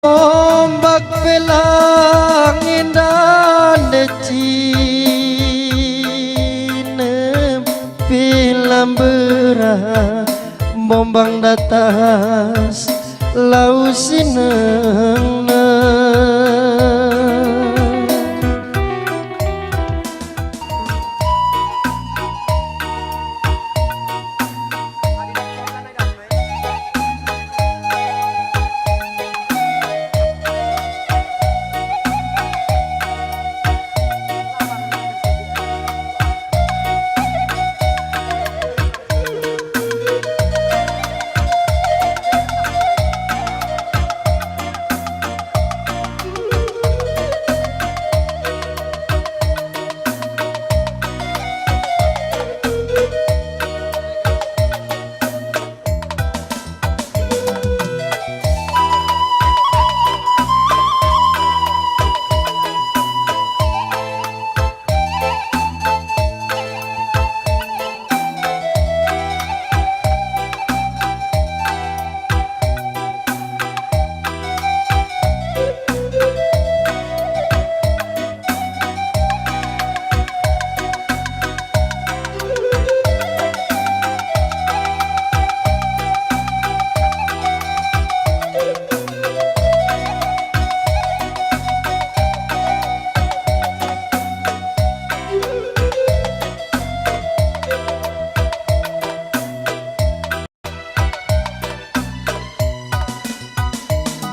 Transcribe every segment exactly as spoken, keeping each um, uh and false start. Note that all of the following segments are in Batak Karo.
Ombak pe la ngendan decinem, pe la mbera, mbombang datas lau sinengna.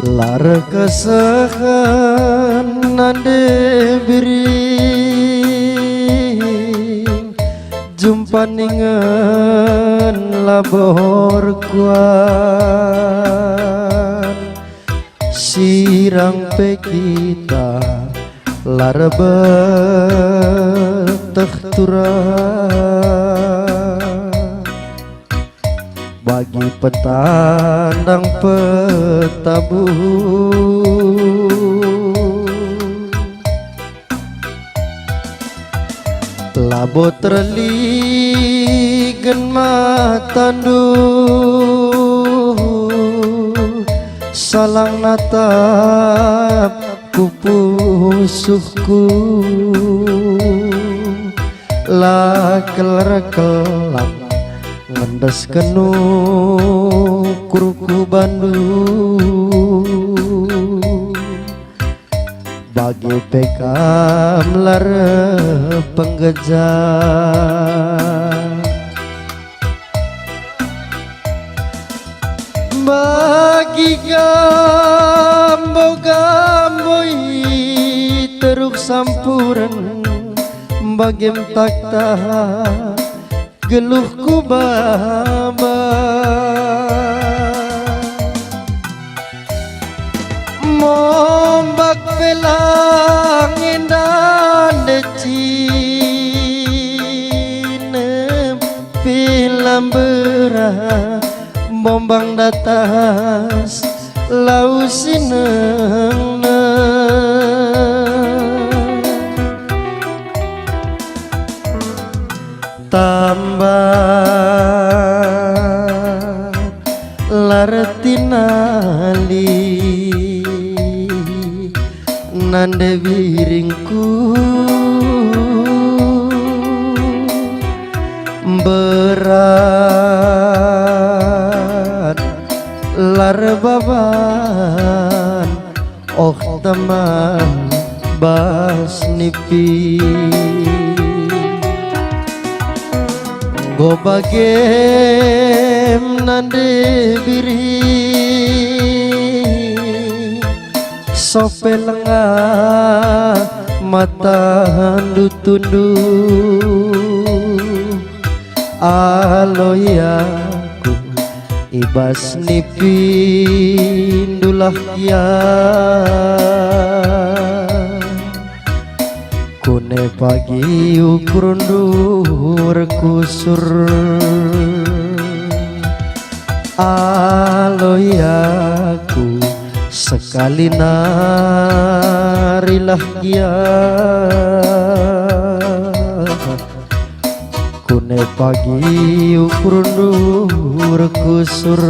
La erkesehen nande biring, jumpa ningen labo erkuan. Sirang pe kita la erbeteh turang. Bagi petandang petabu, labo terligen matandu, salang natap ku pusuhku, la keler-kelang ngendesken ukurku bandu. Bage pe kam la erpenggeja. Bagi gambo-gambo i teruk sampuren, bagem takta geluhku baba. Mombak pe la ngendan decinem, pe la mbera, mbombang datas lau sinengna. Tambah la ertinali nande biringku, mberat la erbaban, oh teman, bas nipi. Enggo bagem nande biring, sope lengah matandu tunduh. Aloi aku i bas nipindu lah gia. Kune pagi ukurndu erkusur. Aloi aku sekali nari lah gia. Kune pagi ukurndu erkusur.